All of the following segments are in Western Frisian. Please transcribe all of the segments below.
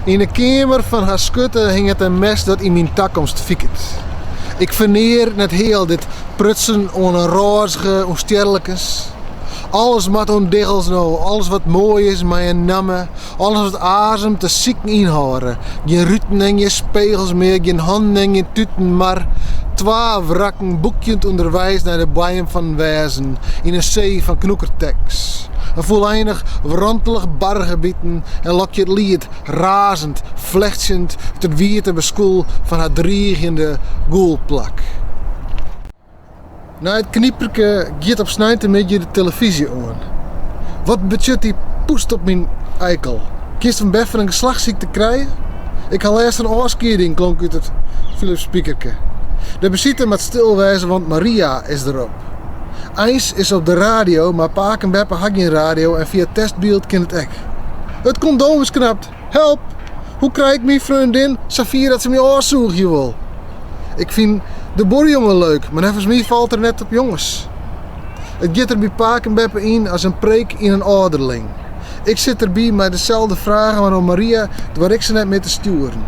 Yn 'e keamer fan har skurte hinget in mes dat yn myn takomst fiket. Ik fernear net heal dit prutsen oan in rôzige ûnstjerlikens. Alles moat oan diggels no, alles wat moai is mei in namme, alles wat azemt de siken ynhâlde. Gjin ruten en gjin spegels mear, gjin hannen en gjin tuten, mar twa wrakken bûkjend ûnderweis nei de boaiem fan wêzen yn in see fan knoekertekens. In fûleinich, wrantelich bargebiten en lokje it liet razend, flechtsjend út it wiete beskûl fan har driigjende gûlplak. Nei it kniperke giet op sneintemiddei de telefyzje oan. Wat betsjut dy pûst op myn eikel? Kinst fan beffen in geslachtssykte krije? Ik ha lêst fan ôfskieding, klonk út it Philips-spikerke. De besite moat stil wêze, want Maria is derop. Eins is se op de radio, mar pake en beppe ha gjin radio en fia testbyld kin it ek. It kondoom is knapt! Help! Hoe krij ik myn freondin safier dat se my ôfsûgje wol? Ik fyn de buorjonge leuk, mar neffens my falt er net op jonges. It giet der by pake en beppe yn as in preek yn in âlderling. Ik sit derby mei deselde fragen, mar oan Maria doar ik se net mear te stjoeren.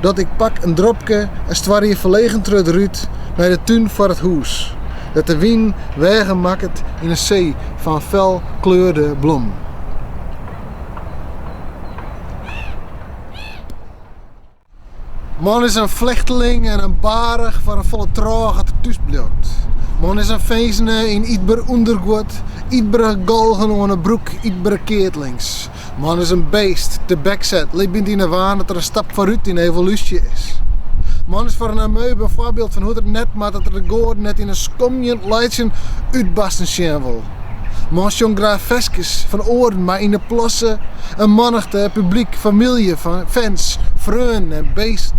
Dat ik pak in dropke en stoarje ferlegen troch it rút nei de tún foar it hûs, dêr't de wyn weagen makket yn in see fan fel kleurde blommen. Man is in flechteling en in baarch foar in folle trôch at er thús bliuwt. Man is in finzene yn ytber ûnderguod, ytbere galgen oan 'e broek, ytbere keatlings. Man is in beest, tebekset, libjend yn 'e waan dat er in stap foarút yn 'e evolúsje is. Man is foar in amoebe in foarbyld fan hoe't it net moat at er de goaden net yn in skomjend laitsjen útbarsten sjen wol. Man sjongt graach ferskes fan oaren mei yn 'e plasse in mannichte, publyk, famylje, fans, freonen en beesten.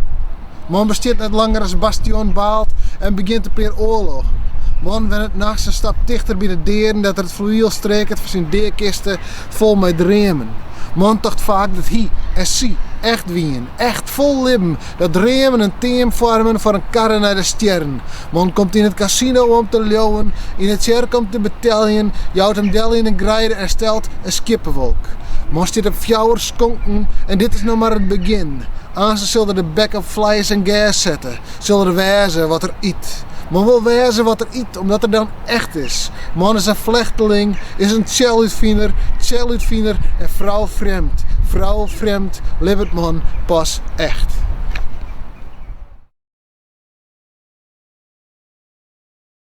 Man bestiet net langer as bastion baalt en begjint in pear oarloggen. Man wennet nachts in stap tichter by de deaden dêr't er it fluwiel streket foar syn deakiste fol mei dreamen. Man tocht faak dat hy en sy echt wienen, echt fol libben, Dat dreamen in team foarmen foar in karre nei de stjerren. Man komt yn it kasino om te leauwen, yn 'e tsjerke om te beteljen, jout him del yn 'e greide en stelt in skieppewolk. Man stiet op fjouwer skonken en dit is noch mar it begjin. Aanst sil er de bek op fleis en gers sette, sil er wêze wat er yt. Man wol wêze wat er yt, omdat er dan echt is. Man is in flechteling, is in tsjelútfiner, tsjelútfiner en froufrjemd. Froufrjemd libbet man pas echt.